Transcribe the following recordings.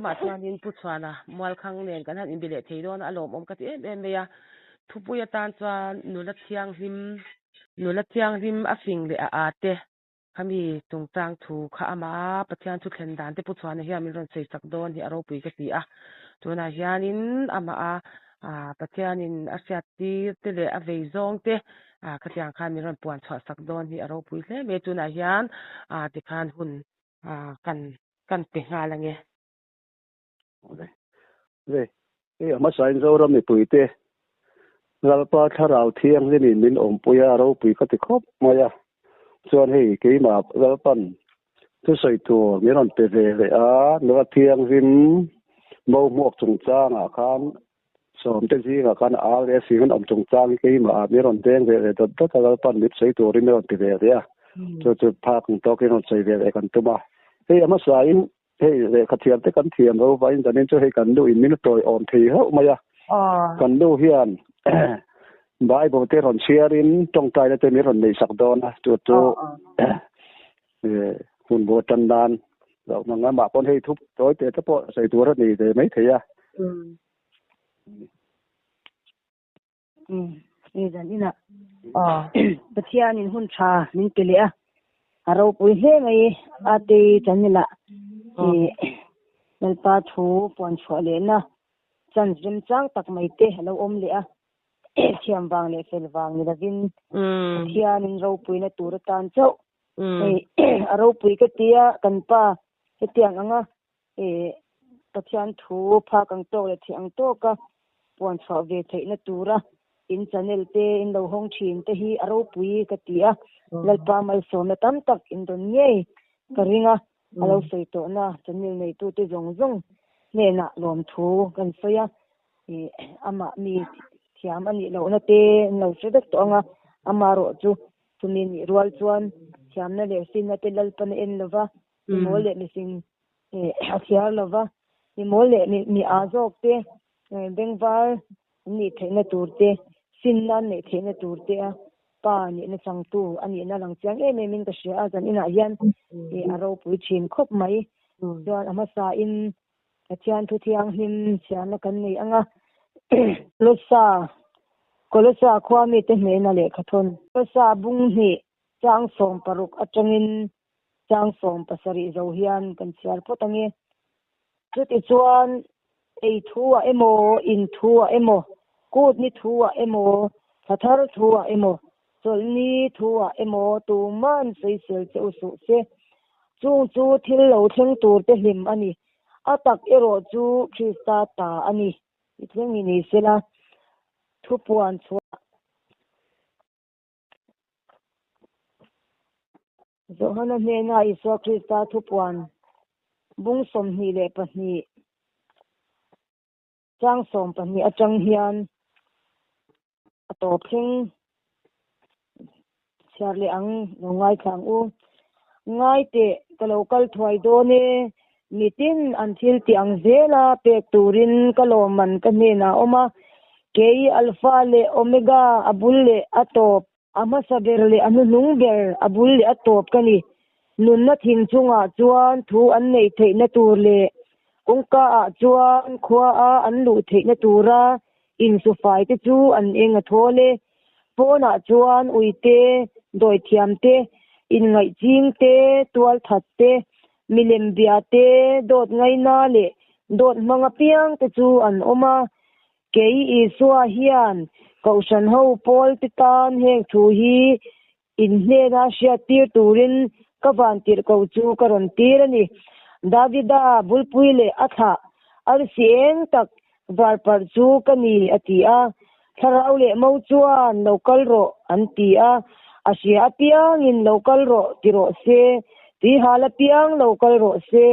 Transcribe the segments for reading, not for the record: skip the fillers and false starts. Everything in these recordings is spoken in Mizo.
thumah chuanin Pu Chhuana Mualkhang nen kan han inbe leh thei dawn a, a lawmawm ka ti em em mai a. Thupui atan chuan nula thianghlim, nula thianghlim a fing leh a â te khami chungchang thu kha amah Pathian thu thlen dan te Pu Chhuana hian min rawn sawi sak dawn hi a ropui ka ti a. Tunah hianin amah a Pathianin a hriat tir te leh a vei zawng te khatiang khan min rawn puan chhuah sak dawn hi a ropui hle mai. Tunah hian tikhan hun kan kan pe nghal ange. Ve, hei a hmasain Zoram mipuite Lalpa Thlarau Thianghlimin min awmpui a, ropui ka ti khawp mai a. Chuan hei keimah Lalpan thusawi tur min rawn pe ve leh a, Nula Thianghlim Mo hmuak chungchangah khan sawmte zingah khan a ar leh a sing an awm chungchang hi keimah min rawn deng ve leh dawt dawt a, Lalpan mit sawi turin min rawn ti ve leh a. Chu chu phak ang tawkin rawn sawi ve leh kan tum a. Hei a hmasain Hei lehkha thiam te kan thiam lo vain zanin chu hei kan nu in min tawi awm thei hlauh mai a. Kan nu hian Bible te rawn chhiar in tawngtaina te min rawn neih sak dawn a, chu chu hun bu tan nan lo hmang a, mah pawn hei thup tawi te te pawh sawi tur a nei ve mai thei a. Hei zan inah Pathianin hun tha min pe leh a, a ropui hle mai a tei channel ah Lalpa thu puan chhuah lehna chance remchang tak mai te a lo awm leh a, thiam vang leh fel vang ni lovin Pathianin ropuina tur atan chauh hei a ropui ka ti a, kan pa hetiang anga Pathian thu phak ang tawk leh theih ang tawka puan chhuah ve theihna tura in channel te in lo hawng thin te hi a ropui ka ti a, Lalpa malsawmna tam tak in dawn ngei ka ring a, a lo sawi tawhna channel neitute zawng zawng hnenah lawmthu kan sawi a, amah mi thiam a nih lohna te an lo hre vek tawh ang a, amaherawh chu chumi nih rual chuan thiamna leh finna te Lalpan a en lova, mi mawl leh mifing a chhiar lo va, mi mawl leh mi â zawk te, bengvar an nih theihna tur te, finna an neih theihna tur te a pa nihna changtu a nihna lang chiang em em in ka hria a, zan inah hian a ropui thin khawp mai. Chuan a hmasain Pathian thu thianghlim chhiarna kan nei ang a, Kolossa, Kolossa khua mite hnena lehkhathawn. Kolossa bung hnih chang 16 atangin Chang 17 zo hian kan chhiar phawt ang e. Chutichuan, ei thu-ah emaw, in thu-ah emaw, kut ni thu-ah emaw, thla thar thu-ah emaw, chawlhni thu-ah emaw tuman sawisel che u suh se. Chung chu thil lo thleng tur te hlim a ni. A tak erawh chu Krista ta a ni. I thleng hi ni sela, thupuan chhuah. Johana hnena Isua Krista thupuan bung 22 chang 12 atang hian a tawp thleng chhiar leh ang lo ngaithla ang u. Ngai teh ka lo kal thuai dawn e, mitin an thil tih ang zela pek turin ka lawmman ka hnenah a awm a, kei Alpha leh Omega a bul leh a tawp, a hmasa ber leh a hnuhnung ber a bul leh a tawp ka ni. Nunna thing chungah chuan thu an neih theihna tur leh kawngka ah chuan khua a an luh theihna tura insufai te chu an eng a thawl e. Pawnah chuan uite, dawithiam te, inngaihching te, tualthat te, milem bia te, dawt ngaina leh dawt hmang apiang te chu an awm a. Kei Isua hian Kohhran ho pawl te tan heng thu hi in hnena hriattir turin ka vantirh ko chu ka rawn tir a ni. Davida bulpui leh a thlah arsi eng tak varparh chu ka ni, a ti a. Thlarau leh mo chuan lo kal rawh an ti a, a hria apiangin lo kal rawh ti rawh se, tuihal apiang lo kal rawh se,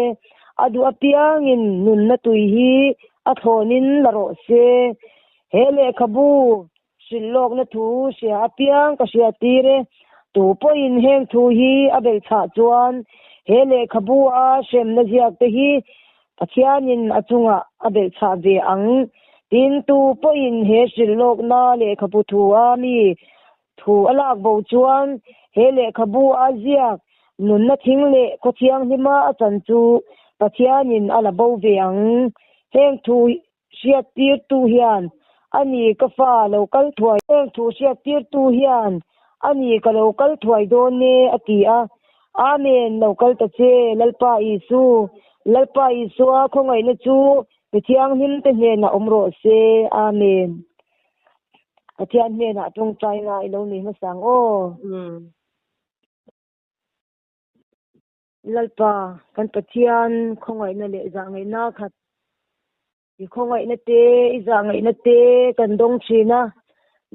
a duh apiangin nunna tui hi a thlawnin la rawh se. He lehkhabu Hrilh lawkna thu hria apiang ka hriattir e. Tu pawhin heng thu hi a belhchhah chuan he lehkhabu a hremna ziak te hi Pathianin a chungah a belhchhah ve ang. Tin, tu pawhin he hrilh lawkna lehkhabu thu a mi thu a lak bo chuan he lehkhabu a ziak nunna thing leh khaw thianghlima a chan chu Pathianin a la bo ve ang. Heng thu hriattirtu hian a ni ka fa lo kal thuai. Heng thu hriattirtu hian a ni ka lo kal thuai dawn e a ti a. Amen, lo kal ta che Lalpa Isu. Lalpa Isua khawngaihna chu mi thianghlimte hnenah awm rawh se. Amen. Pathian hnenah tawngtai ngai lo nei hmasa ang aw. Lalpa, kan Pathian khawngaihna leh zahngaihna khat i khawngaihna te, i zahngaihna te kan dawng thin a.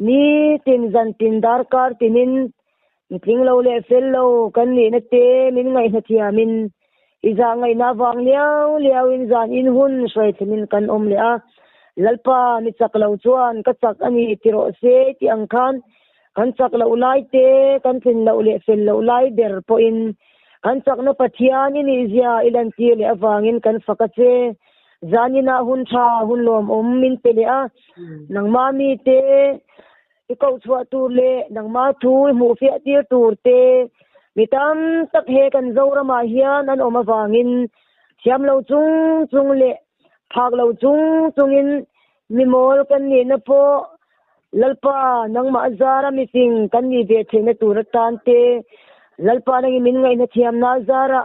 Nitin zantin darkar tinin mitling lo leh fel lo kan nihna te min ngaihna thiamin i zahngaihna avang liau liauin zan in hun hruai thlenin kan awm leh a. Lalpa, mi chak lo chuan ka chak a ni ti rawh se tih ang khan Kan chak loh lai te, kan tlin loh leh fel loh lai ber pawhin kan chakna Pathian i nihzia i lantir leh avangin kan fak a che. Zaninah hun tha, hun lawmawm min pe leh a, nangmah mite i koh chhuah tur leh nangmah thu i hmuh fiah tir tur te mi tam tak he kan Zoramah hian an awm avangin thiam lo chung chung leh phak lo chung chungin mimawl kan nihna pawh Lalpa, nangmah zara mifing kan nih ve theihna tur atan te, Lalpa nangin min ngaihna thiamna zara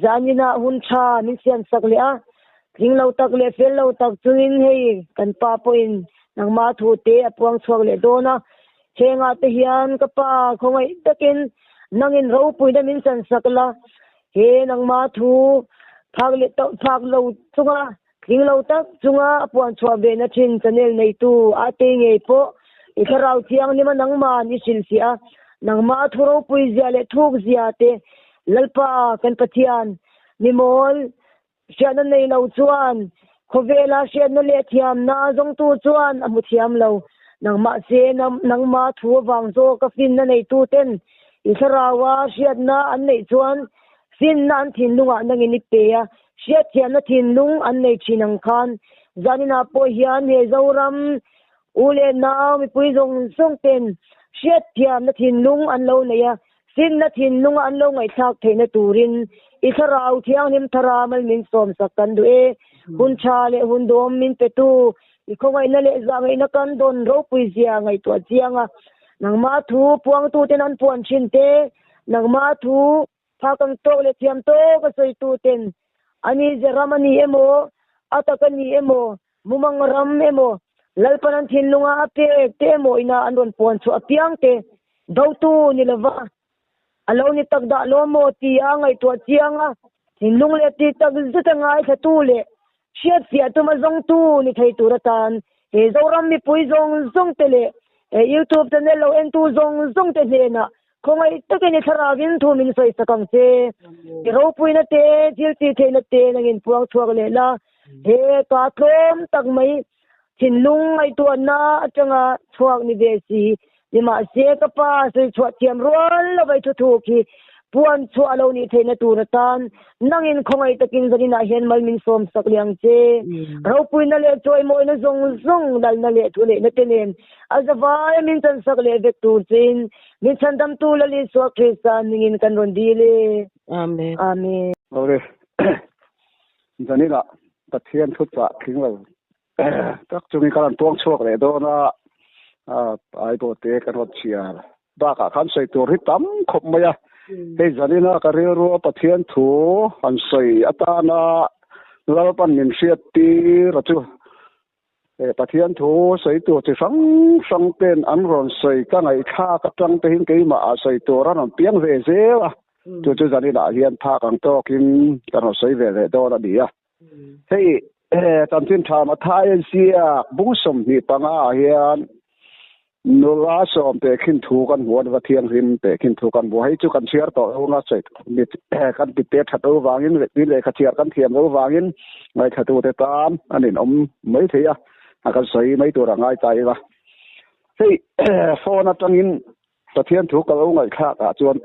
zaninah hun tha min siam sak leh a, tling lo tak leh fel lo tak chungin hei kan pa pawhin nangmah thu te a puang chhuak leh dawn a, hengah te hian ka pa khawngaih takin nangin ropuina min chan sak la, he nangmah thu phak leh phak lo chunga Tling lo tak chunga a puan chhuah ve na thin channel neitu a tei ngei pawh i thlarau thianghlim a nangman i hrilhfiah a, nangmah a thu ropui zia leh thuk zia te Lalpa kan Pathian mimawl hriatna nei lo chuan khawvela hriatna leh thiamna zawngtu chuan a hmu thiam lo nangmah se nangmah thu avang zawk a finna neitu ten i thlaraua hriatna an neih chuan finna an thinlungah nangin i pe a Hriatthiamna thinlung an nei thin ang khan zaninah pawh hian he Zoram u leh nau mipui zawng zawng ten hriatthiamna thinlung an lo nei a, finna thinlunga an lo ngaihthlak theihna turin i thlarau thianghlim thara mal min sawmsak kan duh e. Hun tha leh hun dawm min petu i khawngaihna leh zahngaihna kan dawn ropui zia ngaihtuah chiang a, nangmah thu puangtuten an puan thin te, nangmah thu Phak ang tawk leh thiam tawk a sawitu ten a ni ze ram a ni emaw, a tak a ni emaw, mumang ram emaw, Lalpan an thinlunga a pek te emaw ina an rawn puan chhuah apiang te dotu ni lova a lo ni tak dah lo maw tia ngaihtuah chiang a, thinlung leh ti tak zet a ngaithlatu leh hriatfiah tuma zawngtu ni thei tur atan he Zoram mipui zawng zawng te leh he YouTube channel lo entu zawng zawng te hnenah Khawngaih takin i thlarauin thu min sawi sak ang che. I ropuina te, thil tih theihna te nangin puang chhuak leh la. He ka tlawm tak mai thinlung ngaihtuahna atanga chhuak ni ve si. Nimahse ka pa sawi chhuah thiam rual lova i thuthu khi puan chhuah lo nih theihna tur atan nangin khawngaih takin zaninah hian mal min sawm sak leh ang che. Ropuina leh chawimawina zawng zawng lalna leh thuneihna te nen a zavai a min chansak leh vek tur chein Min chhandamtu Lal Isua Krista hmingin kan rawn dil e. Amen. Amen. Aure Zanina Pathian thu chah tling lo tak chungin kan rawn tuang chhuak leh dawn a, Bible te kan rawn chhiar bakah khan sawi tur hi tam khawp mai a. Hei Zanina ka rilru a Pathian thu han sawi atana Lalpan min hriat tir a chu He Pathian thu sawi tur chi hrang hrang ten an rawn sawi ka ngaihthlak atang te hian keimah ah sawi tur a rawn piang ve zel a, chu chu zanin ah hian phak ang tawkin kan rawn sawi ve leh dawn a ni a. Hei chanchin tha Mathai ziak bung 25 ah hian Nula sawm teh khin thu kan hmu a ni va, thianghlim teh khin thu kan hmu a. Hei chu kan chhiar tawh lo nga sawi kan ti te that lo vangin leh tui lehkha chhiar kan thiam lo vangin ngaithlatute tan an inawm mai thei a, a kan sawi mai tur a ngai ta ila. Hei phone atangin Pathian thu ka lo ngaihthlak ah chuan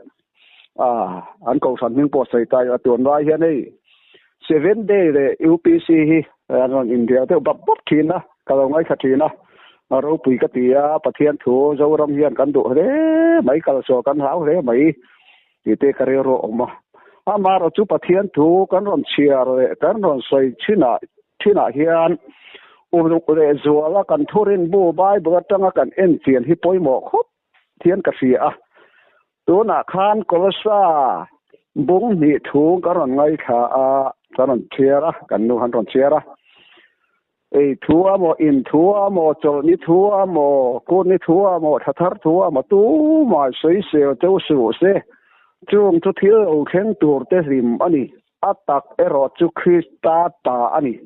an kohhran hming pawh sawi ta ila tunlai hian hei Seven Day leh UPC hi an rawn inbiak deuh bap bap thin a, ka lo ngaithla thin a, a ropui ka ti a, Pathian thu Zoram hian kan duh hle mai, kalsual kan hlau hle mai tih te ka rilru a awm a. Amaherawhchu Pathian thu kan rawn chhiar leh kan rawn sawi thinah thinah hian uluk lehzuala kan thurinbu Bible atanga kan enchian hi pawimawh khawp hian ka hria a. Tunah khan Kolossa bung hnih thu ka rawn ngaithla a, ka rawn chhiar a, kan nu han rawn chhiar a. Ei thu a maw, in thu a maw, chawlhni thu a maw, kutni thu a maw, thla thar thu a maw, tumah sawisel cheu suh se. Chung chu thil lo thleng tur te hlim a ni. A tak erawh chu Krista ta a ni,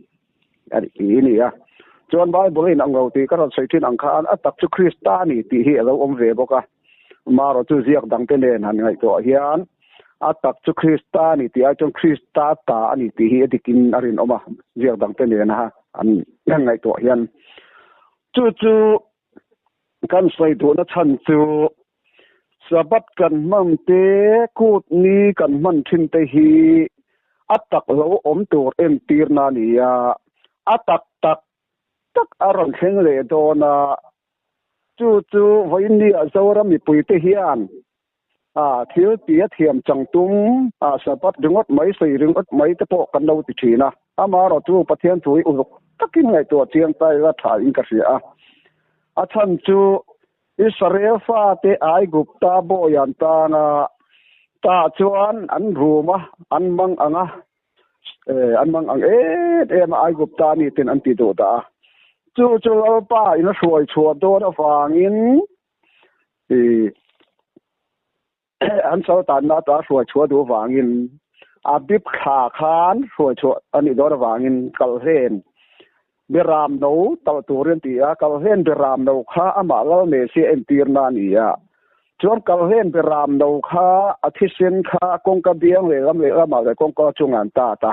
a ti ni a. Chuan Bible in ang lo tih ka rawn sawi thin ang khan a tak chu Krista a ni tih hi a lo awm ve bawk a. Marawh chu ziak dangte nen han ngaihtuah hian a tak chu Krista a ni tih ai chuan Krista ta a ni tih hi a dikin a rinawm a, ziak dangte nena an ngaihtuah hian. Chu chu kan sawi duhna chhan chu Sabbath kan hman te, kut ni kan hman thin te hi a tak lo awm tur entirna a ni a, a tak tak tak a rawn thleng leh dawn a, chu chu vawiinnia Zoram mipuite hian a thil tia thiam chang tum a Sabbath ringawt mai sawi ringawt mai te pawh kan lo ti thin a, amaherawhchu Pathian thu hi uluk takin ngaihtuah chiang ta ila tha in ka hria a, a chhan chu Israel fate Aigupta bawi an tan a, tah chuan an rum a, an mang ang a, an mang ang em em a Aigupta ni ten an ti duh dah a. Chu chu Lalpa in a hruai chhuah dawn avangin i an sal tanna ata hruai chhuah duh avangin a bip thla khan hruai chhuah a nih dawn avangin kalhlen beram no talh turin ti a, kalhlen beram no kha amah Lal Mesia entirna a ni a. Chuan kalhlen beram no kha a thisen kha kawngka biang lehlam lehlamah leh kawngka chungah an tat a.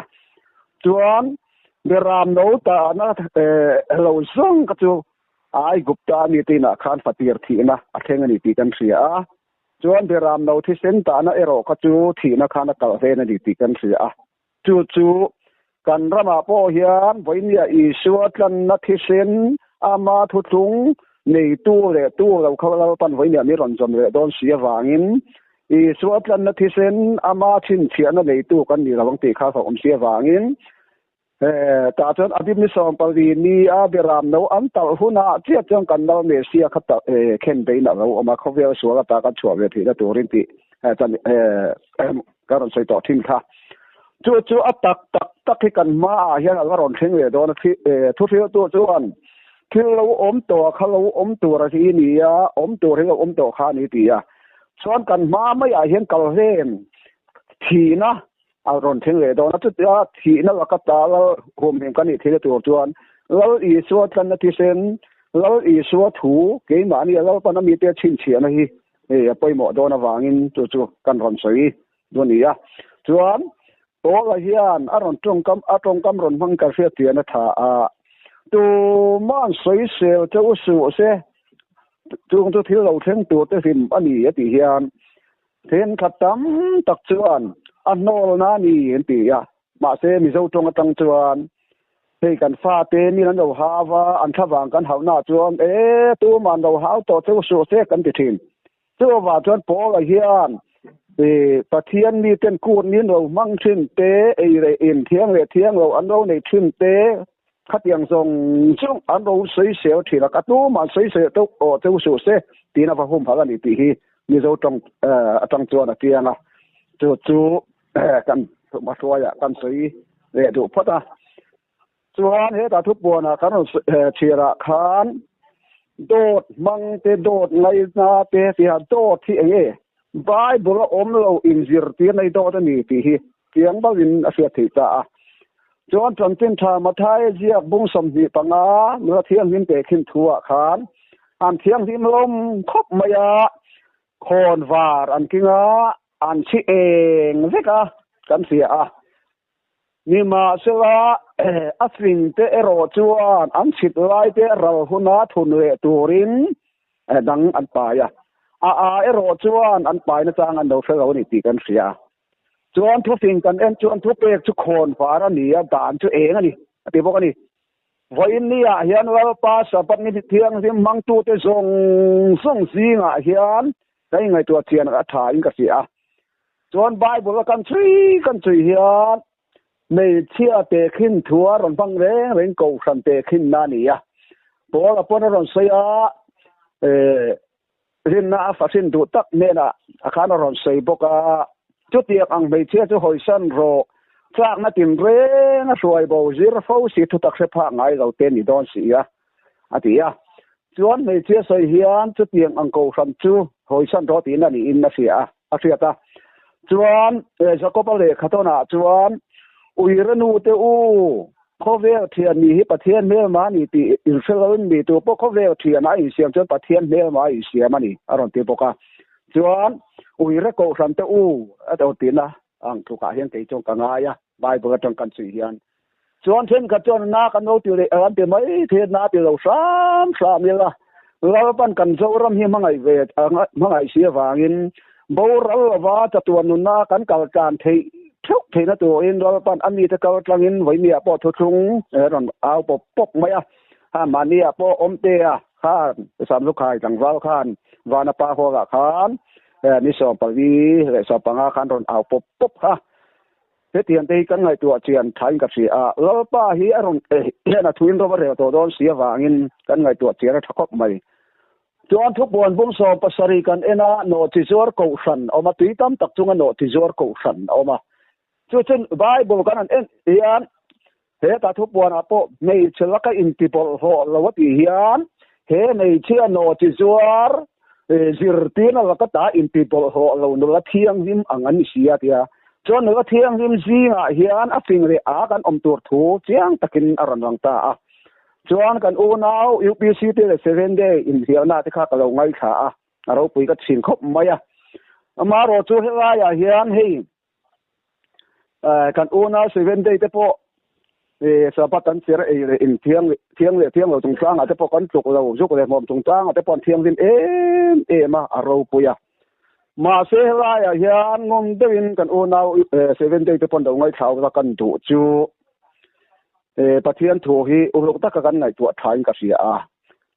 Chuan beram no tahna lo zawng kha chu Aigupta mi te inah khan fatir thihna a thleng a ni tih kan hria a. Chuan beram no thisen tahna erawh kha chu thihna khan a kalh hlen a ni tih kan hria a. Chu chu kan ramah pawh hian vawinia Isua tlanna thisen ama thuthlung neitu leh tu lo kha Lalpan vawinia mi rawn zawm leh dawn si avangin Isua tlanna thisen ama chhinchhiahna neitu kan ni lo ang tih kha hlauhawm si avangin Tah chuan Abib ni 14 ni a beram no an talh hunah chiah chuan kan lal Messia kha khen bein a lo awm a, khawvel sual ata kan chhuah ve theihna turin tih ka rawn sawi tawh thin kha. Chu chu a tak tak tak hi kan hmaah hian a la rawn thleng leh dawn a, thuhriltu chuan thil lo awm tawh kha lo awm tur a hi ni a, awm tur hi lo awm tawh kha a ni ti a. Chuan kan hma maiah hian kalhlen thihna A rawn thleng leh dawn a, chutia thihna laka ta Lal humhim ka nih thil tur chuan Lal Isua tlanna thisen, Lal Isua thu keimahni a Lalpan a mite chhinchhiahna hi hei a pawimawh dawn avangin chu chu kan rawn sawi duh a ni a. Chuan Paula hian a rawn tawngkam a tawngkam rawn hmang ka hriat chian a tha a, tuma'n sawisel che u suh se, chung chu thil lo thleng tur te hlim a ni a tih hian Thenkhat tam tak chuan a hnawlna a ni an ti a, mahse Mizo tawng atang chuan hei kan fate min an lo hau a, an thlavang kan hauhnaah chuan e tuman lo hau tawh cheu suh se kan ti thin. Chuvang chuan Paula hian i Pathian miten kut min lo hmang thin te, ei leh in thiang leh thiang lo an lo nei thin te, khatiang zawng zawng an lo sawisel thin a, ka tuman sawisel tawh cheu suh se tiin a va humhalh a ni tih hi Mizo tawng atang chuan a chiang a, chu chu kan hmahruaiah kan sawi leh duh phawt a. Chuan hetah thupuanah kan rawn chhiarah khan dawt hmang te, dawt ngaina te tia dawt hi eng nge Bible a awm lo inzirtirna hi dawt a ni tih hi chiang bauhin a hriat theih ta a. Chuan Chanchin Tha Mathaia ziak bung 25 nula thianghlim tehkhin thuah khan an thianghlim lawm khawp mai a, khawn var an king a, an chhi eng vek a kan hria a. Nimahsela a fing te erawh chuan an chhit lai te ral huna thun leh turin dang an pai a, a a erawh chuan an pai nachang an lo hre lo a ni tih kan hria. Chuan thufing kan en chuan thupek chu khawn var a ni a, dan chu eng a ni a ti bawk a ni. Vawiin niah hian Lalpa Sabbath ni thianghlim hmangtute zawng zawng zingah hian ka ingaihtuah chian a tha in ka hria a. Chuan Bible a kan chhui kan chhui hian hmeichhia tehkhin thu a rawn hmang reng reng kohhran tehkhinna a ni a. Paul a pawn a rawn sawi a, rinna a fahrin duh tak hnenah a khan a rawn sawi bawk a, chutiang ang hmeichhia chu hawisan rawh, chakna tinreng a hruai bo zir fo si thutak hre phak ngai lo te ni dawn si a, a ti a. Chuan hmeichhia sawi hian chutiang ang kohhran chu hawisan rawh tiin a niin a hria a, a hriat a. Chuan Jakob-a lehkha tawnah chuan, Uire nute u, khawvel thian ni hi Pathian hmelma a ni tih inhre loin mi tu pawh khawvel thian a insiam chuan Pathian hmelma a insiam a ni, a rawn ti bawk a. Chuan uire kohhran te u a rawn tihna ang tlukah hian kei chuan ka ngai a, Bible atang kan chhui hian. Chuan thenkhat chuan na kan lo ti leh an ti mai thei a, na ti lo hram hram ila, Lalpan kan Zoram hi hmangaih ve hmangaih si avangin boral lova chatuan nunna kan kal tlan theih theuh theihna turin Lalpan a mite kal tlangin vawimiah pawh thuthlung rawn au pawp pawp mai a, ha mahniah pawh awmtea khan Samlukhai tlangval khan Vanapa huangah khan ni 14 le 15 khan rawn au pawp pawp kha. Hetiang te hi kan ngaihtuah chian thain ka hria a, Lalpa hi a rawn hian a thuin rawm a rel tawh dawn si avangin kan ngaihtuah chian a tha khawp mai. Chuan thupuan bung 17 kan en a, nawhchi zuar kohhran a awm a, tui tam tak chunga nawhchi zuar kohhran a awm a. Chu chu Bible kan han en hian hetah thupuanah pawh hmeichhe laka intibawlhhlawh lo a tih hian he hmeichhia nawhchi zuar zirtirna laka ta intibawlhhlawh lo nula thianghlim ang an ni si a tia. Chuan nula thianghlim zingah hian a fing leh a kan awm tur thu chiang takin a rawn lang ta a. Chuan kan unau UPC te leh Seven Day inhliahna te kha ka lo ngaithla a, a ropui ka chhin khawp mai a. Amaherawhchu helaiah hian hei kan unau Seven Day te pawh Sabbath an cher ei leh in thiang thiang leh thiang lo chungchangah te pawh kan tluk lo, zuk leh hmawm chungchangah te pawh an thianghlim em em a, a ropui a. Mahse helaiah hian ngawm deuhin kan unau Seven Day te pawh an lo ngaithla ula kan duh chu Pathian thu hi uluk taka kan ngaihtuah thain ka hria a.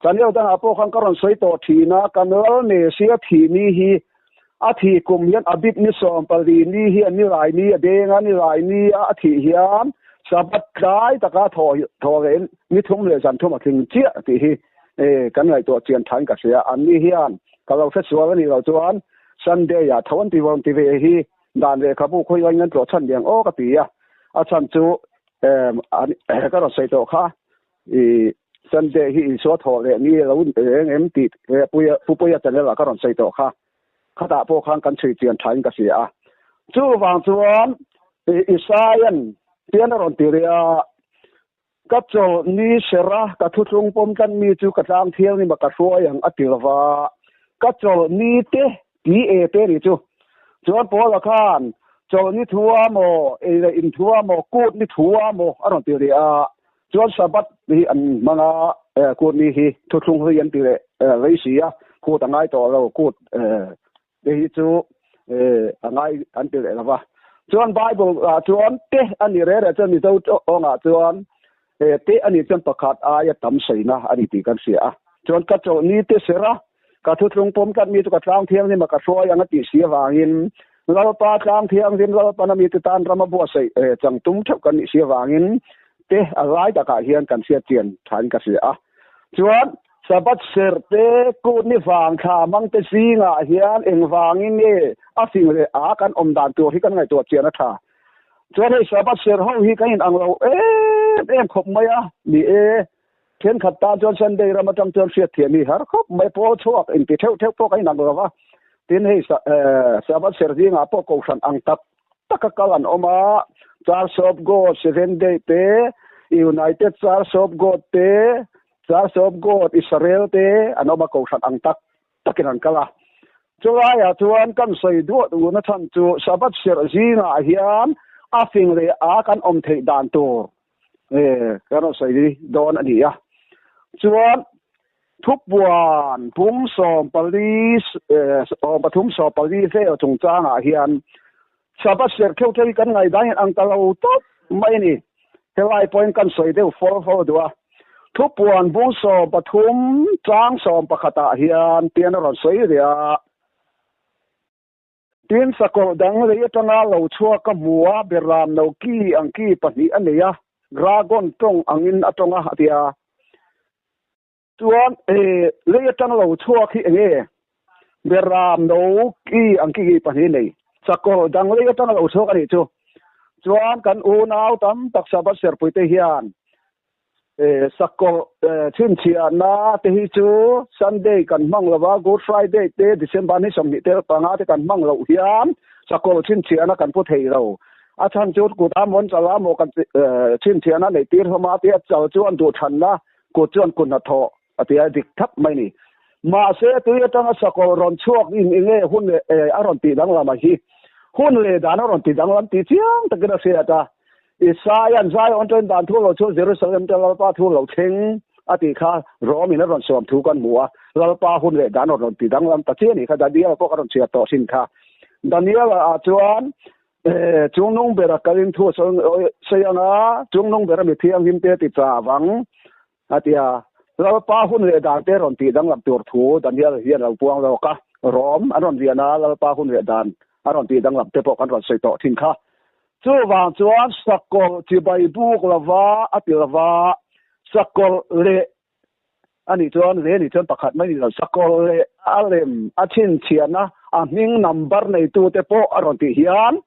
Channel dangah pawh khan ka rawn sawi tawh thin a, kan lal Messia thih ni hi a thih kum hian Abib ni 14 ni hi a nilai ni a deng a, nilai ni a a thih hian Sabbath tlai taka thaw thaw leh ni thum leh zan thum a tling chiah tih hi kan ngaihtuah chian thain ka hria. An ni hian ka lo hre sual a nih loh chuan Sunday ah tho an ti vawm ti ve hi dan lehkhabu khawi lain an tlawh chhan liang aw ka ti a, a chhan chu ka rawn sawi tawh kha i Sunday hi Isua thawh leh ni lo reng em tih puia Pupuia channel ah ka rawn sawi tawh kha khatah pawh khan kan chhui chian thain ka hria a chuvang chuan Isaian tian a rawn ti rih a ka chawlh ni sera ka thuthlung pawm tlat mi chu ka tlang thianghlim a ka hruai ang a ti lova ka chawlh ni te ti e te ni chu chuan Paula khan chawlh ni thua maw ei leh in thua maw kut ni thua maw a rawn ti rih a chuan Sabbath hi an hmang a kut ni hi thuthlung hlui an ti leh rei si a kut a ngai tawh lo kut te hi chu a ngai an ti leh lova chuan Bible ah chuan te a ni reh reh chuan Mizo tawngah chuan te a nih chuan pakhat aia tam saina a ni tih kan hria a chuan ka chawlh ni te sera ka thuthlung pawm tlat mi chu ka tlang thianghlim a ka hruai ang a tih si avangin Lalpa tlang thianghlim Lalpan a mite tan rama buatsaih chang tum theuh kan nih si avangin te a lai takah hian kan hriat chian thain ka hria a chuan Sabbath serh te kut ni vang thla hmang te zingah hian engvangin nge a fing leh a kan awm dan tur hi kan ngaihtuah chian a tha chuan hei Sabbath serh ho hi kan inang lo em em khawp mai a ni e Thenkhat tan chuan Sunday ram atang chuan hriat thiam hi har khawp mai pawl chhuak inti theuh theuh pawh kan inang lo va. Tin hei Sabbath ser zingah pawh kohhran ang tak taka kal an awm a, Church of God Seventh Day te, United Church of God te, Church of God Israel te an awm a kohhran ang tak takin an kal a. Chulaiah chuan kan sawi duah duhna chhan chu Sabbath serh zingah hian a fing leh a kan awm theih dan tur kan rawn sawi dawn a ni a. Chuan thupuan bung 14 13 14 vel chungchangah hian Sabbath serh theuh theuh hi kan ngaihdan hian ang ta lo tawp mai a ni. Helai pawhin kan sawi deuh fawr fawr duh a. Thupuan bung 13 chang 11 ah hian tian a rawn sawi rih a. Tin, sakawlh dang lei atanga lo chhuak ka hmu a, beram no ki ang ki pahnih a nei a, dragon tawng angin a tawng a, a ti a. Chuan, lei atang lo chhuak hi enge? Beram no ki ang ki pahnih nei, sakawlh dang lei atanga lo chhuak a nih chu. Chuan, kan unau tam tak Sabbath serpuite hian Sakawlh chhinchhiahna te hi chu Sunday kan hmang lo va, Good Friday te, December ni 20 te panga te kan hmang loh hian sakawlh chhinchhiahna kan pu thei lo. A chhan chu kut a mawn chal a maw kan chhinchhiahna neih tir hlawm a tia chal chuan duhthlanna kut chuan kut hnathawh a tia dik thap mai ni. Mahse tui atanga sakawlh rawn chhuak in enge hun leh a rawn tih danglam a hi hun leh dan a rawn ti danglam tih chiang takin a hriat a. Isaia'n Zion ṭen dan thu lo chu Jerusalem te Lalpa thu lo thleng a tih kha Rom in a rawn sawm thu kan hmu a, Lalpa hun leh dan a rawn ti danglam ta chiah a nih kha, Daniel pawh ka rawn chhiar tawh thin kha. Daniel ah chuan chungnung bera kalin thu a sawi ang a, chungnung bera mi thianghlim te ti cha avang a ti a, Lalpa hun leh dan te rawn tih danglam tur thu Daniel hian a lo puang lawk a, Rom an rawn rian a, Lalpa hun leh dan a rawn tih danglam te pawh kan rawn sawi tawh thin kha. Chuvang chuan sakawlh chibai buk lova a ti lova, sakawlh leh a nih chuan leh nih chuan pakhat mai ni lo, sakawlh leh a lem a chhinchhiahna a hming number neitute pawh a rawn tih hian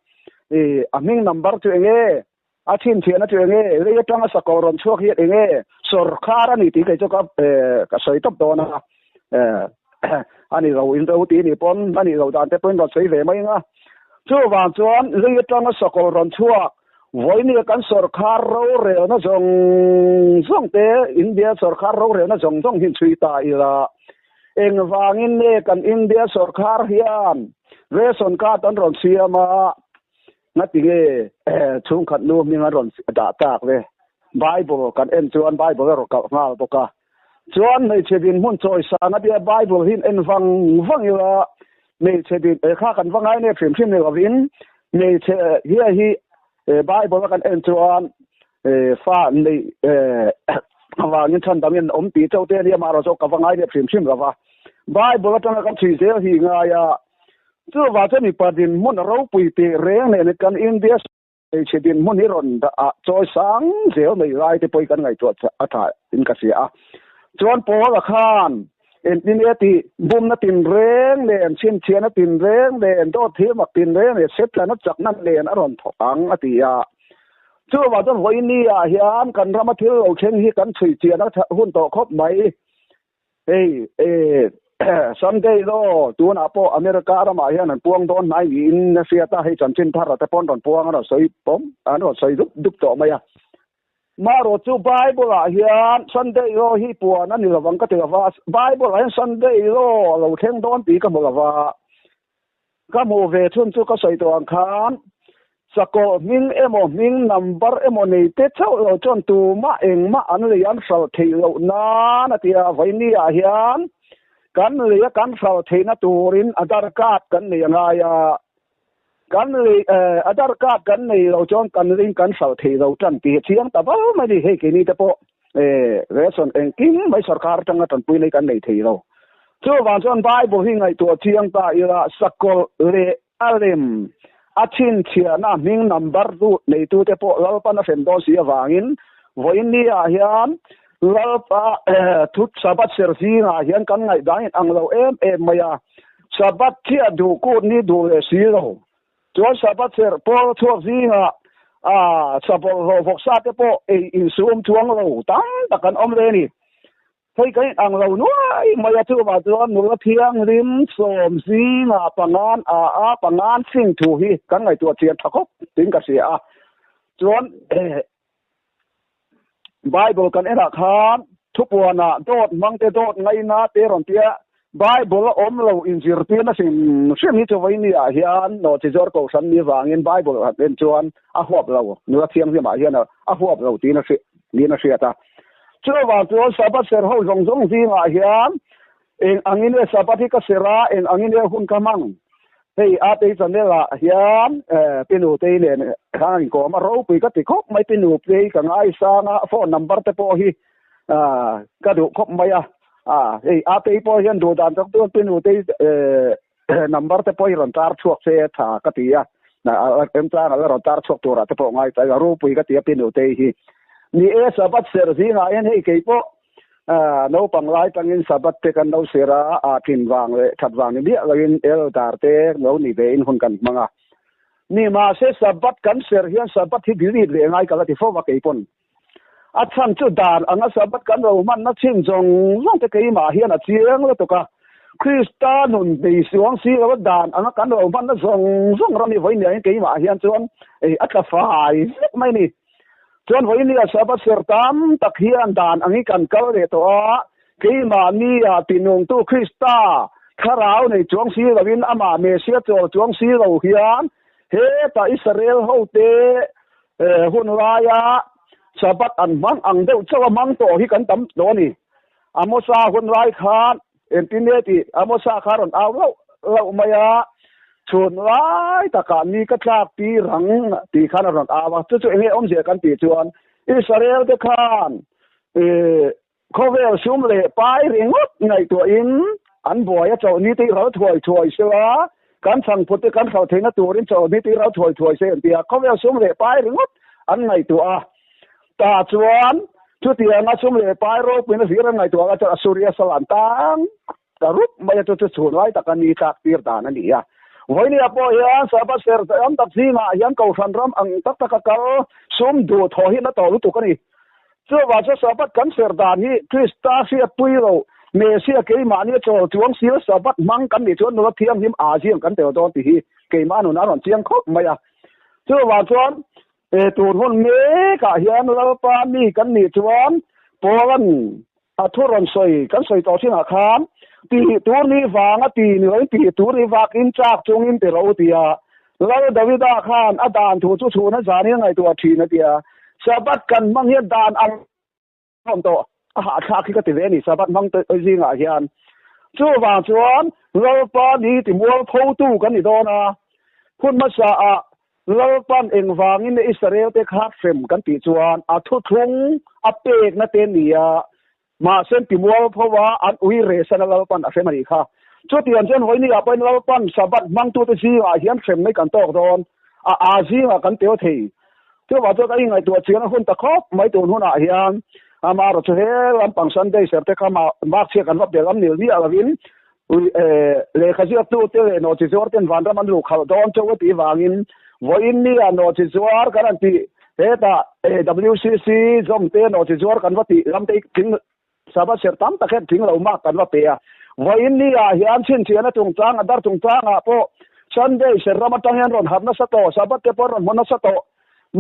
a hming number chu eng nge? A chhinchhiahna chu eng nge? Lei atanga sakawlh rawn chhuak hian eng nge? Sawrkhar a ni tih kei chu ka ka sawi tawp dawn a. A ni lo in ro tih ni pawn a nih loh dan te pawhin rawn sawi ve mai ang a. Chuvang chuan lei atanga sakawlh rawn chhuak vawinia kan sawrkhar rorelna zawng zawng te India sawrkhar rorelna zawng zawng hi chhui ta ila engvangin nge kan India sawrkhar hian ration card an rawn siam a Ngati nge chhungkhat nu hming an rawn dah tak ve? Bible kan en chuan Bible a rawn kalh nghal bawk a. Chuan hmeichhe dinhmun chawisang a tia Bible hi en vang vang ila hmeichhe din eh kha kan va ngai nep hrim hrim ni lovin hmeichhe hia hi Bible a kan en chuan fa nei avangin chhandangin awm tih chauh te ania amaherawhchu chu ka va ngai nep hrim hrim lova. Bible atanga kan chhui zel hi ngai a. Chuvang chuan mipa dinhmun a ropui tih reng nen kan India hmeichhe dinhmun hi rawn dah ah chawi sang zel mai lai te pawh hi kan ngaihtuah a tha in ka hria a. Chuan Paula khan engtin nge tih bumna tinreng nen, chhinchhiahna tinreng nen, dawt thil mak tinreng nen, Setana chakna nen a rawn thawk ang a ti a. Chuvang chuan vawiin ah hian kan rama thil lo thleng hi kan chhui chian a hun tawh khawp mai. Hei eh Sunday law tunah pawh America ramah hian an puang dawn hnai niin a hriat a, hei chanchin thar te pawh an rawn puang an rawn sawi pawm an rawn sawi dup dup tawh mai a. Marawh chu Bible ah hian Sunday law hi puan a ni lovang ka ti lova, Bible ah hian Sunday law a lo thleng dawn tih ka hmu lova. Ka hmuh ve chhun chu ka sawi tawh ang khan sakawlh hming emaw hming number emaw nei te chauh lo chuan tumah engmah an lei an hral theih loh nan a ti a, vawiini ah hian kan lei a kan hral theihna turin Aadhaar card kan nei a ngai a, kan lei Aadhaar card kan nei lo chuan kan leiin kan hral thei lo tan tih hi chiang ta vau mai a ni, hei keini te pawh ration engkim mai sorkar atanga tanpui nei kan nei thei lo. Chuvang chuan Bible hi ngaihtuah chiang ta ila sakawlh leh a lem a chhinchhiahna hming number duh neitute pawh Lalpan a hrem dawn si avangin vawiin ni ah hian Lalpa thu Sabbath ser zingah hian kan ngaihdan in ang lo em em mai a, Sabbath chiah duh kut ni duh leh si lo. Chuan Sabbath serh pawl chhuak zingah a bawlhhlawh vawksa te pawh ei insum chuang lo tam tak an awm le ni. Hei kan inang lo nuai mai a, chuvang chuan nula thianghlim sawm zingah pangan a a pangan sing thu hi kan ngaihtuah chian tha khawp tiin ka hria a. Chuan Bible kan enah khan thupuanah dawt hmangte dawt ngaina te rawn tia Bible a awm lo inzirtirna hrim hrim hi chu vawiini ah hian nawhchi zawr kohhran ni vangin Bible han en chuan a huap lo nula thianghlimah hian a huap lo tiin a niin a hriat a. Chuvang chuan Sabbath ser ho zawng zawng zingah hian eng angin nge Sabbath hi ka ser a, eng angin nge hun ka hmang? Hei Atei channel ah hian Pi Nutei nen khan an inkawm a, ropui ka ti khawp mai Pi Nutei ka ngaisang a, phone number te pawh hi ka duh khawp mai a, hei Atei pawh hian duh dan tak chuan Pi Nutei. Number te pawh hi rawn tar chhuak se tha ka ti a, remchang a la rawn tar chhuak turah te pawh ngai ta ila ropui ka ti a Pinutei hi. Ni e, Sabbath serh zingah hian hei kei pawh naupang lai tangin Sabbath te kan lo serh a, a tlin vang leh that vang ni miah loin elder te lo ni ve in hun kan hmang a. Ni mahse Sabbath kan serh hian Sabbath hi delete ve ngai ka la ti fo va kei pawn. A chhan chu dan anga Sabbath kan lo hmanna chin zawng zawng te keimah hian a chiang lutuk a. Krista nun nei suang si lo a dan anga kan lo hmanna zawng zawng ram hi vawinia hian keimah hian chuan a tla fai vek mai a ni. Chuan vawinia Sabbath serh tam tak hian dan ang hi kan kal leh tawh a, keimahnia tinungtu Krista thlarau nei chuang si loin amah Messiah chawl chuang si lo hian hetah Israel hote Hun laia Sabbath an hmang ang deuh chauh a hmang tawh hi kan tam tawh a ni. Amosa hun lai khan engtin nge tih Amosa kha rawn au lauh lauh mai a, chhun lai takah ni ka tlak pi rang tih khan a rawn au a, chu chu enge awmzia kan tih chuan Israel te khan Khawvel sum leh pai ringawt ngaihtuahin an buai a chawlhni te hi ral thuai thuai se a, kan chhangphut te kan hralh theihna turin chawlhni te hi ral thuai thuai se an ti a, khawvel sum leh pai ringawt an ngaihtuah a. Tah chuan chutianga sum leh pai ropuina hlir an ngaihtuah lai chuan Assuria sal an tang ta rup mai a, chu chu chhun lai taka ni tlak tir dan a ni a. Vawinia pawh hian Sabbath ser tam tak zingah hian Kohhran ram ang tak taka kal sum duh thawh hi na tawh lutuk a ni. Chuvang chuan Sabbath kan serh dan hi Krista hriatpui lo, Messiah keimahni a chawl chuang sil Sabbath hmang kan nih chuan nula thianghlim aa ziang kan tel dawn tih hi keimah nun a rawn chiang khawp mai a. Chuvang chuan tun hun mekah hian Lalpa mi kan nih chuan Paula'n a thu rawn sawi kan sawi tawh thinah khan tih tur ni vanga ti ni loin tih tur ni vakin chak chungin ti ro ti a. Lal Davida khan a dan thu chu chhuna zanin a ngaihtuah thin a ti a, Sabbath kan hmang hian dan ang awm tawh a hahthlak hi ka ti ve a ni Sabbath hmang zingah hian. Chuvang chuan Lalpa ni ti mualphotu kan ni dawn a, hun hmasa ah Lalpan engvangin nge Israel te kha hrem kan tih chuan a thuthlung a pekna te nia Mahse ti mualpho a an ui rehsan a Lalpan a hrem a nih kha. Chutiang chuan vawinia pawhin Lalpan Sabbath hmangtute zingah hian hrem mai kan tawk dawn a, a zingah kan tel thei. Chuvang chuan ka ingaihtuah chian a hun ta khawp mai tun hunah hian amaherawh chu he lampang Sunday ser te kha mark chhia kan va bel am nil miah lovin lehkha ziaktute leh nawhchi zuar ten vanram an luh khalh dawn chauh a tih vangin vawiin nia nawhchi zuar kan han tih hetah WCC zawm te nawhchi zuar kan va tih lam te hi thing sava serh tam tak hian thing lo mak kan va pe a. Vawiin nia hian chhinchhiahna chungchang a dar chungchangah pawh Sunday serh ram atang hian rawn harh nasa tawh, Sabbath te pawh an rawn hmu nasa tawh.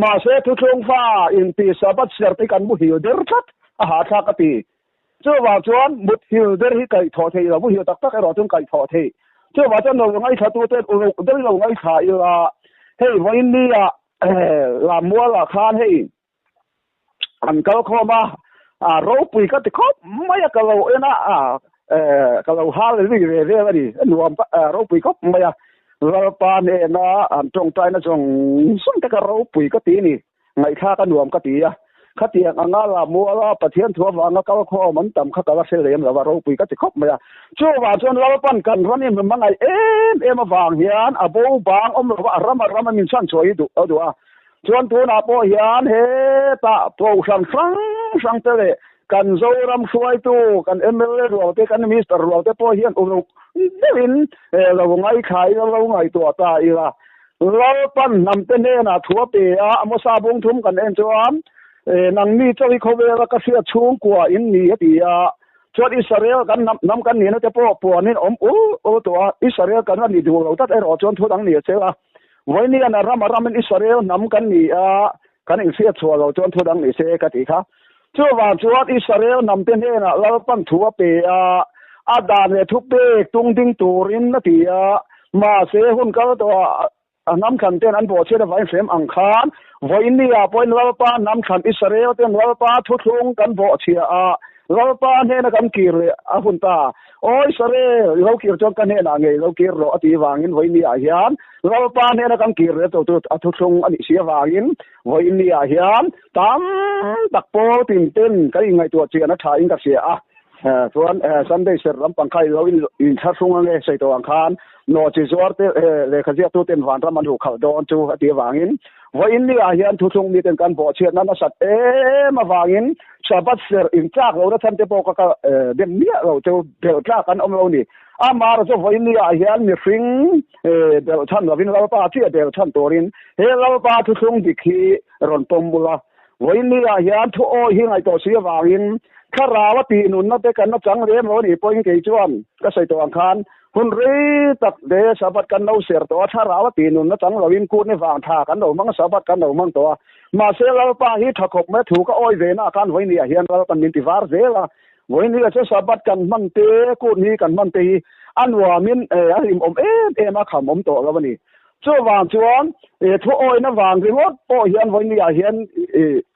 Mahse thuthlung fa inti Sabbath serh te hi kan muhil der tlat a hahthlak a ti. Chuvang chuan muthil der hi kaih thawh theih lo, muhil tak tak erawh chuan kaih thawh theih. Chuvang chuan lo ngaithla tu ten uluk deuhin lo ngaithla ila, hei vawiin nia Lammualah khan hei an kal khawm a, a ropui ka ti khawp mai a, ka lo en a, ka lo hal ri ve vel a ni, nuam ropui khawp mai a, Lalpa hnena an tawngtaina zawng zawng te kha ropui ka ti a ni. Ngaihthlak a nuam ka ti a, khatiang anga la muala Pathian thu avanga kal khawm an tam kha ka la hre lem lo a, ropui ka ti khawp mai a. Chuvang chuan Lalpan kan ram in hmangaih em em avang hian a bo bang awm lo va, a ram a ram a min chhan chhuah hi duh a duh a. Chuan tunah pawh hian hetah kohhran hrang hrang te leh kan Zoram hruaitu, kan mla rual te, kan minister rual te pawh hian uluk deuhin lo ngaithla ila, lo ngaihtuah ta ila. Lalpan hnamte hnenah thu a pe a, Amosa bung thum kan en chuan, Nangni chaw hi khawvela ka hriat chhungkua in ni a ti a. Chuan Israel kan hnam hnam kan nihna te pawh puanin awm ul ul tawh a, Israel kan la ni duh lo tlat erawh chuan thu dang ni a chel a. Vawiinian a ram a ramin Israel hnam kan ni a, kan inhriat chhuah lo chuan thu dang ni se ka ti kha. Chuvang chuan Israel hnamte hnenah Lalpan thu a pe a, a dan leh thupek tung ding turin a ti a, mahse hun kal tawhah a hnam thlan ten an bawhchhiat avangin hrem ang khan vawiinniah pawhin Lalpa hnam thlan Israel ten Lalpa thuthlung kan bawhchhia a, Lalpa hnena kan kir leh a hun ta. Aw Israel, i lo kir chuan ka hnenah ngei lo kir rawh a tih vangin vawiinniah hian Lalpa hnena kan kir leh to chu a thuthlung a nih si avangin vawiinniah hian tam tak pawl tin ten kan inngaihtuah chian a tha in ka hria a. Chuan Sunday serh lampang kha i lo inthlahrung ange sawi tawh ang khan nawhchi zuar te lehkha ziaktu ten vanram an ruh khalh dawn chu a tih avangin vawiin ni ah hian thuthlung miten kan bawhchhiatna nasat em avangin Sabbath serh intlak lohna chhan te pawh ka ka dem miah lo chu belh tlak an awm lo ni. Amaherawhchu chu vawiin ni ah hian mihring belh chhan lovin Lalpa chiah belh chhan turin he Lalpa thuthlung dik hi rawn pawm bula. Vawiin ni ah hian thu awi hi ngaihtuah si avangin thlarau a tih nunna te kan la chang lem lo a nih pawhin kei chuan ka sawi tawh ang khan hun rei tak te Sabbath kan lo ser tawh a, thlarau a tih nunna chang loin kutni vang tha kan lo hmang Sabbath kan lo hmang tawh a. Mahse Lalpa hi tha khawp mai a thu ka awi ve na ah khan vawiin ni ah hian Lalpan min ti var zel a. Vawiin ni ah chuan Sabbath kan hman te, kutni kan hman te hi a nuamin a hlimawm em em a, kham awm tawh lo a ni. Chuvang chuan thu awina vang ringawt pawh hian vawiin ah hian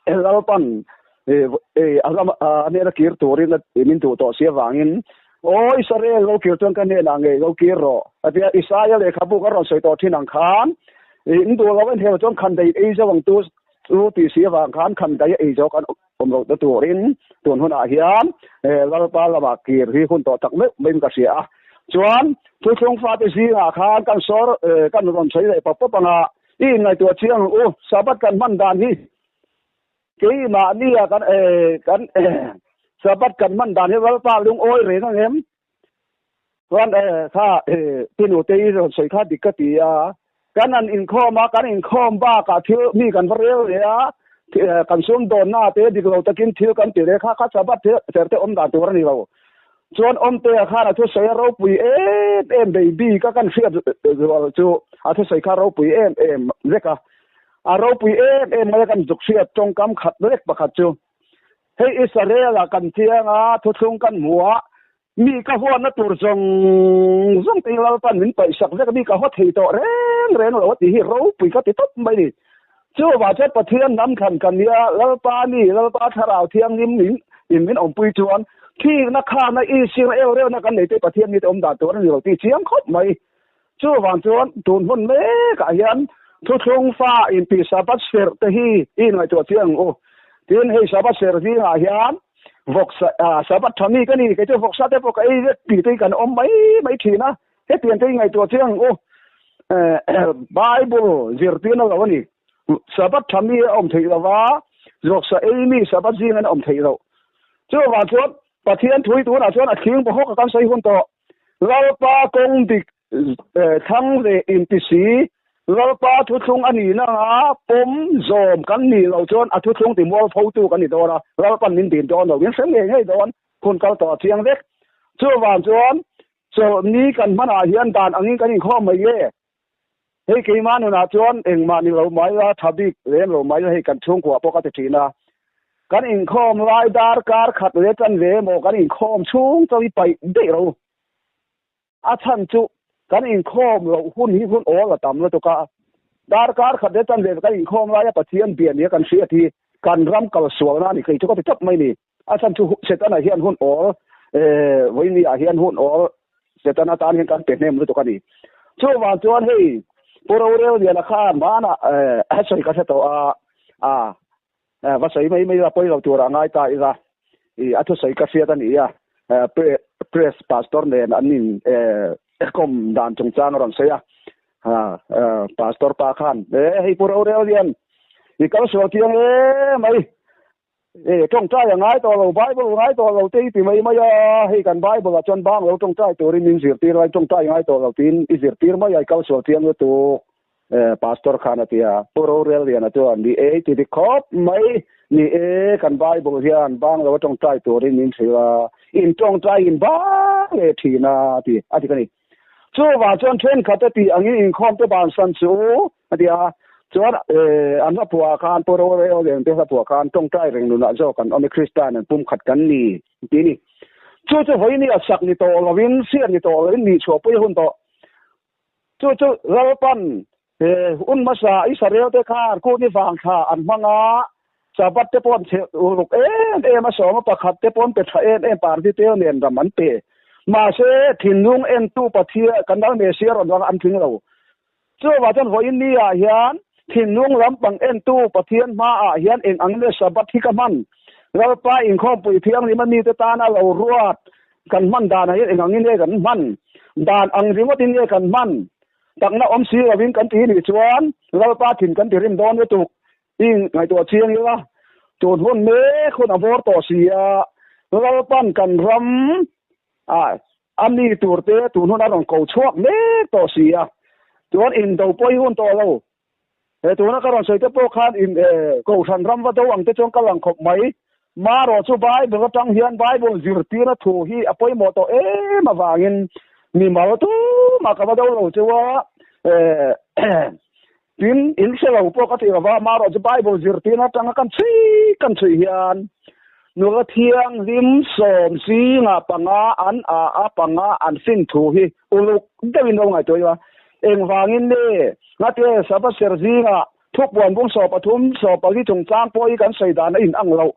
Lalpan a ram a hnena kir turin min duh tawh si avangin Aw Israel lo kir chuan ka hnenah ngei lo kir rawh a tia. Isaia lehkhabu ka rawn sawi tawh thin ang khan in duh lo en hel chuan khandai ei zo ang tu chu tih si avang khan khandai a ei zo kan awm loh na turin tun hunah hian Lalpa lamah kir hi hun tawh tak meuh maiin ka hria a. Chuan thuthlung fate zingah khan kan sawr kan rawn sawi leh pawp pawp anga i inngaihtuah chiang ang u. Sabbath kan hman dan hi keimahnia kan kan Sabbath kan hman dan hi Lalpa lungawi reng ang em? Chuan kha tinute i rawn sawi kha dik ka ti a, kan han inkhawm a, kan inkhawm bakah thil mi kan va rel leh a, kan sumdawnna te dik lo takin thil kan ti leh kha kha Sabbath ser te awm dan tur a ni lo. Chuan Awmtea khan a thusawi a ropui em em baby ka kan hriat zual chu a thusawi kha ropui em em vek a, a ropui em em mai a kan zuk hriat tawngkam khat lek pakhat chu hei Israel ah kan chiang a, thuthlung kan hmu a, Mi ka huatna tur zawng zawng te hi Lalpan min paihsak vek a, mi ka haw thei tawh reng reng lo a tih hi ropui ka ti tawp mai ni. Chuvah chuan Pathian hnam thlan kan nia, Lalpa ni, Lalpa Thlarau Thianghlim min in min awmpui chuan thikna khana Israel reuhna kan nei te Pathian mite awm dan tur a ni lo tih chiang khawp mai. Chuvang chuan tun hmun mekah hian thuthlung fa intih Sabbath serh te hi i inngaihtuah chiang ang u. Tin, hei Sabbath serh zingah hian vawksa Sabbath tha mi ka ni, kei chu vawksa te pawh ka ei vek tih te hi kan awm mai mai thin a, hetiang te hi ngaihtuah chiang ang u. Bible zirtirna lo a ni. Sabbath tha mi a awm theih lo va, vawksa ei mi Sabbath zingin a awm theih loh. Chuvang chuan Pathian thui tunah chuan a thling bawk a kan sawi hun tawh. Lalpa kawng dik thlang leh inti si, Lalpa thuthlung a nihna anga pawm zawm kan nih loh chuan a thuthlung ti mualphotu kan ni dawn a, Lalpan min dim dawn lo, min hrem ngei ngei dawn, hun kal tawh a chiang vek. Chuvang chuan chawlhni kan hmanah hian dan angin kan inkhawm mai nge? Hei keimah nunah chuan engmah ni lo mai la, tha bik lem lo mai la, hei kan chhungkua pawh ka ti thin a. Kan inkhawm lai dar kar khat leh tan ve emaw kan inkhawm chhung chauh hi paih daih ro. A chhan chu kan inkhawm loh hun hi hun awl a tam lutuk a. Dar kar khat leh tan ve kan inkhawm laia Pathian bia nia kan hriat hi kan ram kal sualna a ni kei chu ka ti tawp mai ni. A chhan chu Setana hian hun awl vawiin ah hian hun awl Setana tan hian kan pe hnem lutuk a ni. Chuvang chuan hei Pu Rorelliana khan hmanah a sawi ka hre tawh a, a va sawi mai mai a pawi lo turah ngai ta ila i a thusawi ka hriat a ni a, press pastor nen an in kawm dan chungchang a rawn sawi a, pastor pa khan e hei Pu Rorellian i kal sual chiang e mai E, tawngtai a ngai tawh lo, Bible ngai tawh lo te i ti mai mai a, hei kan Bible ah chuan bang lo tawngtai turin min zirtir a, i tawngtai ngai tawh lo tiin i zirtir mai a, i kal sual chiang lutuk e, Pastor khan a ti a. Pu Rorelliana chuan, Ni e, i ti dik khawp mai, ni e, kan Bible hian bang lo a tawngtai turin min hrilh a, in tawngtai in bang leh thin a, ti a ti ka ni. Chuvang chuan thenkhat a tih angin inkhawm te bansan chu a ti a, chuan an hla phuah khan Pu Rorel te hla phuah khan tawngtai reng nunah zawk an awm i Kristian an pumkhat kan ni ti a ni. Chu chu vawiin a sak ni tawh lovin hriat ni tawh lovin nih chhuahpui a hun tawh. Chu chu Lalpan hun hmasa Israel te khan Kuni vangthla an hmang a, Sabbath te pawh an chhe uluk em em a, sawma pakhat te pawh an pe tha em em, party te nen ram an pe. Mahse, thinlung entu Pathian kan Lal Messiah rawn vang an tling lo. Chuvah chuan vawiin ni ah hian thinlung lampang entu Pathian hmaah hian eng ang nge Sabbath hi ka hman? Lalpa inkhawmpui thianghlim a mite tana lo ruat kan hman danah hian eng angin nge kan hman? Dan ang ringawtin nge kan hman? Takna awm si lovin kan ti nih chuan Lalpa thin kan ti rim dawn lutuk. I ngaihtuah chiang ila, tun hun mek hun a bawr tawh si a, Lalpan kan ram ah a mi turte tun hun a rawn ko chhuak mek tawh si a, chuan indo pawh hi hun tawh lo. He tuna ka rawn sawi te pawh khan in Kohhran ram va do ang te chuan ka lang khawp mai. Marawh chu Bible atang hian Bible zirtirna thu hi a pawimawh tawh em avangin mimal tumah ka va do lo chu a. Tin, in hre lo pawh ka ti lova, marawh chu Bible zirtirna atanga kan chhui kan chhui hian nula thianghlim sawm zingah panga an a a panga an fin thu hi uluk deuhin lo ngaihtuah ila, engvangin nge ngate Sabbath ser zingah thupuan bung 13 14 chungchang pawh hi kan sawi dan a inang loh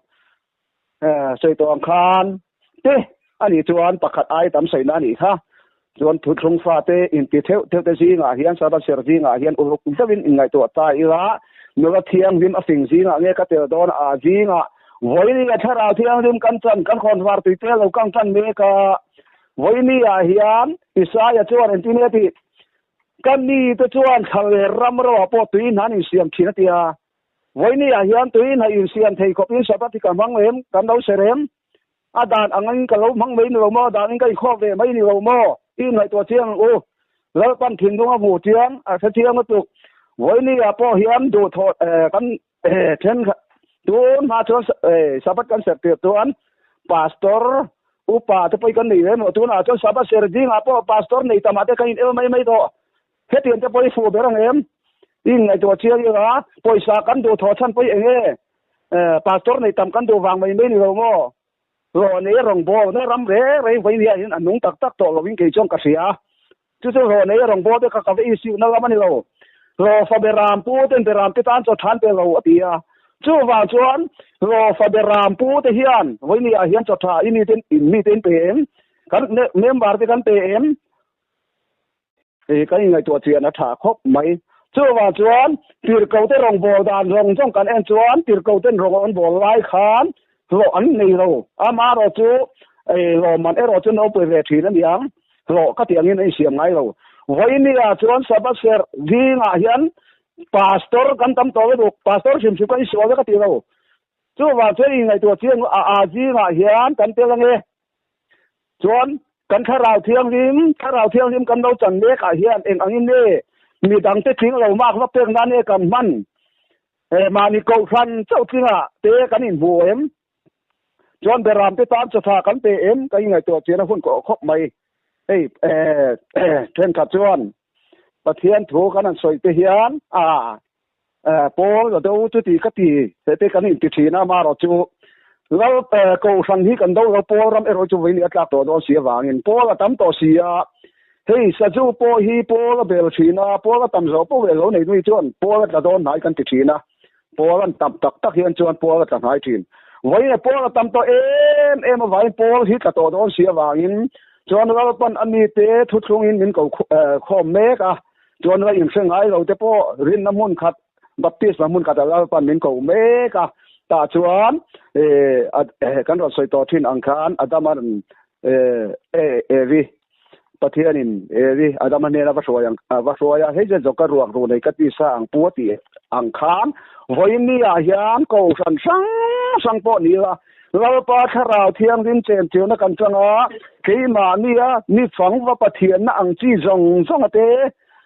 sawi tawh ang khan te a nih chuan pakhat ai tam sawina a nih kha. Chuan thuthlung fate inti theuh theuh te zingah hian Sabbath ser zingah hian uluk deuhin inngaihtuah ta ila, nula thianghlim a fing zingah nge ka tel dawn a zingah vawiin a thlarau thianghlim kan chan kan khawnvar tui te lo kang tan mek a. Vawiini ah hian Isaia chuan engtin nge tih? Ka mite chuan thlaler ram roah pawh tui hna an insiam thin a ti a. Vawiini ah hian tui hna insiam thei khawpin Sabbath hi ka hmang em? Kan lo ser em? A dan angin ka lo hmang mai ni lo maw? A dan in ka inkhawk ve mai ni lo maw? I inngaihtuah chiang ang u. Lalpan thinlung a hmu chiang, a hre chiang lutuk. Vawiini ah pawh hian duhthawh kan Then tun hma chuan Sabbath kan ser tir chuan pastor upa te pawh kan nei ve maw tunah chuan Sabbath ser zingah pawh pastor nei tamah te kan in el mai mai tawh. Hetiang te pawh i fuh ber ang em? I inngaihtuah chiang ila pawisa kan duh thawh chhan pawh i eng nge? Pastor nei tam kan duh vang mai mai ni lo maw? Rawh nei rawngbawl na ram reng reng vawiin hian in a nung tak tak tawh lovin kei chuan ka hria. Chu chu rawh nei rawngbawl te kha ka va insiuhna lam a ni lo. Rawfa beram pu ten beram te tan chaw than pe lo a ti a. Chuvang chuan rawfa beram pu te hian vawiin ah hian chaw tha i mi ten in mi te in pe em? Kan member te kan pe em? Hei kan inngaihtuah chian a tha khawp mai. Chuvang chuan tirhkoh te rawngbawl dan zawng zawng kan en chuan tirhkoh ten rawng an bawl lai khan hlawh an nei lo. Amaherawh chu lawmman erawh chu naupui ve thin a ni ang. Hlawh ka tih angin a insiam ngai lo. Vawinia chuan Sabbath serh zingah hian Pastor kan tam tawh lutuk. Pastor hrim hrim kan insual vek a ti lo. Chuvang chuan inngaihtuah chiang a a zingah hian kan tel ange. Chuan kan thlarau thianghlim, thlarau thianghlim kan lo chan mek ah hian eng angin nge midangte tling lo mak va pek nan nge kan hman? He mahni kohhran chauh tlingah te kan inhmu em? Chuan beram te tan chawtha kan pe em? Ka ingaihtuah chian a hun kawh khawp mai. Hei thenkhat chuan Pathian thu kan han sawi te hian a Paul a do chuti ka ti he te kan inti thin a, amaherawh chu Lal kohhran hi kan do lo, Paul ram erawh chu vawiin a tlak tawh dawn si avangin Paul a tam tawh si a, hei Sazu pawh hi Paul a bel thin a, Paul a tam zawh pawh lo nei nui chuan Paul a tla dawn hnai kan ti thin a, Paul an tam tak tak hian chuan Paul a tla hnai thin. Vawiin a Paul a tam tawh em em avangin Paul hi tla tawh dawn si avangin chuan Lalpan a mite thuthlungin min ko khawm mek a, Chuan la inhre ngai lo te pawh rinna hmun khat, baptisma hmun khat a Lalpan min ko mek a, tah chuan kan rawn sawi tawh thin ang khan Adama rawn Evi, Pathianin Evi Adama hnena va hruai ang va hruai a, hei zet zawk ka ruak ru nei ka tisa ang pu a tih ang khan vawiin ni ah hian kohhran hrang hrang pawh ni ila Lalpa Thlarau Thianghlim chenchilna kan chang a, keimahnia mi fang va Pathianna ang chi zawng zawng a te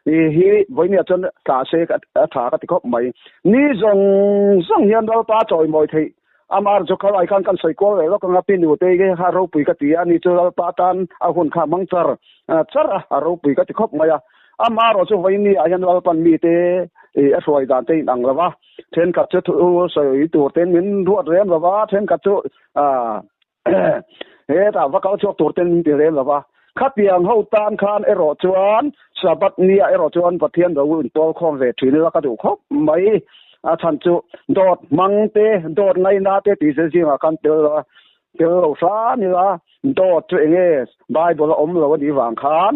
hi vawinia chuan tla se a tha ka ti khawp mai. Ni zawng zawng hian Lalpa chawimawi theih amah chu khalai khan kan sawi kual leh lawk anga pi nute hi kha ropui ka ti a, ni chu Lalpa tan a hun kha a hmang char char a, a ropui ka ti khawp mai a. Amaherawh chu vawinia hian Lalpan mite a hruai dan te inang lo va. Thenkhat chu thu sawi tur ten min ruat rem lo va, thenkhat chu hetah va kal chhuak tur ten min ti rem lo va. Khatiang ho tan khan erawh chuan Sabbath nia erawh chuan Pathian ro inpawl khawm ve thin ila ka duh khawp mai. A chhan chu dawt hmang te, dawt ngaina te tih zir zingah khan tel lo a. Tel lo hram ila dawt chu enge Bible a awm lo a nih vang khan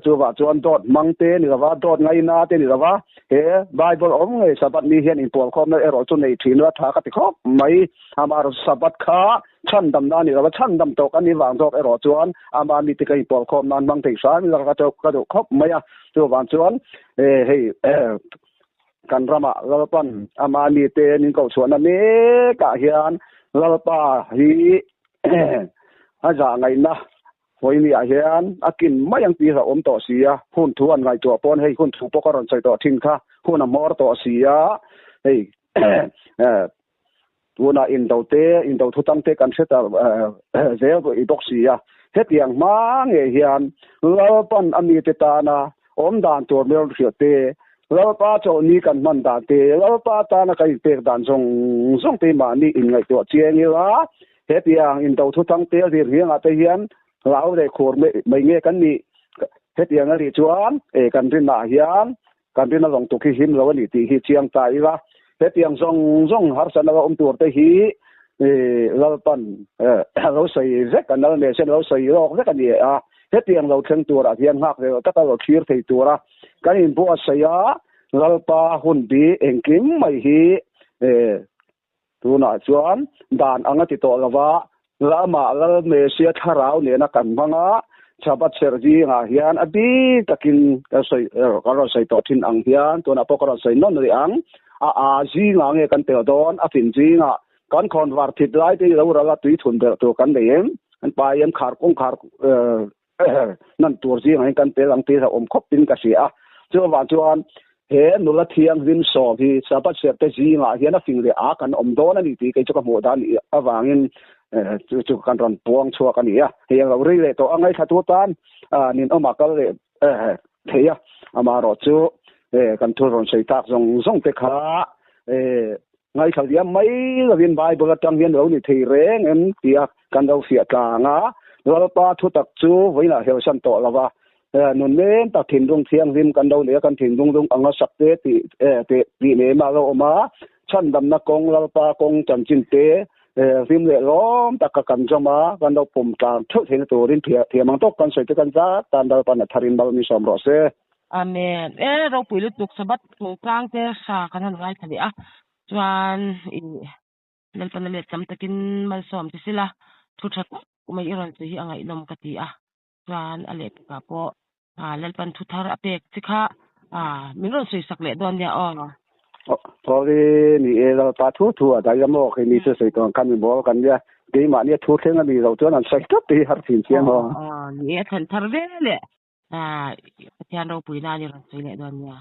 chuvah chuan dawt hmang te ni lova dawt ngaina te ni lova he Bible awm ngei Sabbath ni hian inpualkhawmna erawh chu nei thin ila tha ka ti khawp mai. Amaherawhchu Sabbath kha chhandamna a ni lova chhandam tawk a nih vang zawk erawh chuan ama mite ka inpualkhawm nan hmang thei hram ila ka duh khawp mai a. Chuvang chuan hei Kan ramah Lalpan ama mite min koh chhuahna mekah hian Lalpa hi a zah ngaihna hawimiah hian a kin mai ang tih hlauhawm tawh si a, hun thu an ngaihtuah pawn hei hun thu pawh ka rawn sawi tawh thin kha, hun a hmawr tawh si a, hei tunah indo te, indo thu tam te kan hre ta zel bawk si a, hetiang hma ngei hian Lalpan a mite tana awm dan tur mel hriat te, Lalpa chawlhni kan hman dan te, Lalpa tana kan inpek dan zawng zawng te mahni inngaihtuah chiang ila, hetiang indo thu thang te zir hiangah te hian hlau leh khur mai nge kan nih? Hetiang a nih chuan kan rinah hian Kan rin a lawng tuk hi him lo a ni tih hi chiang ta ila, hetiang zawng zawng harsatna lo awm tur te hi Lalpan lo sawi vek a, nal mesen lo sawi lawk vek a ni a, hetiang lo thleng turah hian nghak ve lo taka lo thlir thei tura kan inbuatsaih a, Lalpa hun bi engkim mai hi tunah chuan dan ang a ti tawh lova, Lama Lal Mesia thlarau nena kan hmang a, Sabbath serh zingah hian a bik takin ka sawi ka rawn sawi tawh thin ang hian tunah pawh ka rawn sawi nawn rih ang. A a zingah nge kan tel dawn, a fin zingah kan khawn var thit lai te hi lo ral a tui thun belh tur kan nei em? Kan pa em khar kawngkhar nan tur zingah hian kan tel ang tih hlauhawm khawpin ka hria a. Chuvang chuan he nula thianghlim sawm hi Sabbath serhte zingah hian a fing leh a kan awm dawn a ni tih kei chu ka hmuh dan avangin chu chu kan rawn puang chhuak a ni a. Hei ang lo rei leh tawh a ngaithla tu tan ninawmah kal leh thei a. Amaherawhchu kan thu rawn sawi tak zawng zawng te kha Ngaithla liam mai lovin Bible atang hian lo ni thei reng em tia kan lo fiah tlang a, Lalpa thutak chu vawiinah helsan tawh lo va, nun nem tak thinlung thianghlim kan lo nei a, kan thinlung lung anga sak te tih tih nei mah lo awm a, chhandamna kawng Lalpa kawng chanchin te hlim leh lawm taka kan zawm a, kan lo pawm tlang theuh theihna turin thiam ang tawk kan sawi te kan zat tan Lalpa'n a tharin mal min sawm rawh se. Amen. E ropui lutuk Sabbath chungchang te hra kan han ngaithla leh a, chuan i Lalpana let tam takin malsawm che sila, thu tha tak mai i rawn sawi hi a ngaihnawm ka ti a, chuan a lehpekah pawh Lalpan thu thar a pek che kha min rawn sawi sak leh dawn nia aw. Sorry, ni e Lalpa thu thu a dai a maw khi mi chu sawi tawh khan mi mawl kan nia, keimahni a thu thleng a ni lo chuan an sawi tlat te hi har thin chiang aw. Ni e a thlen thar ve leh Pathian ropui nan i rawn sawi leh dawn nia.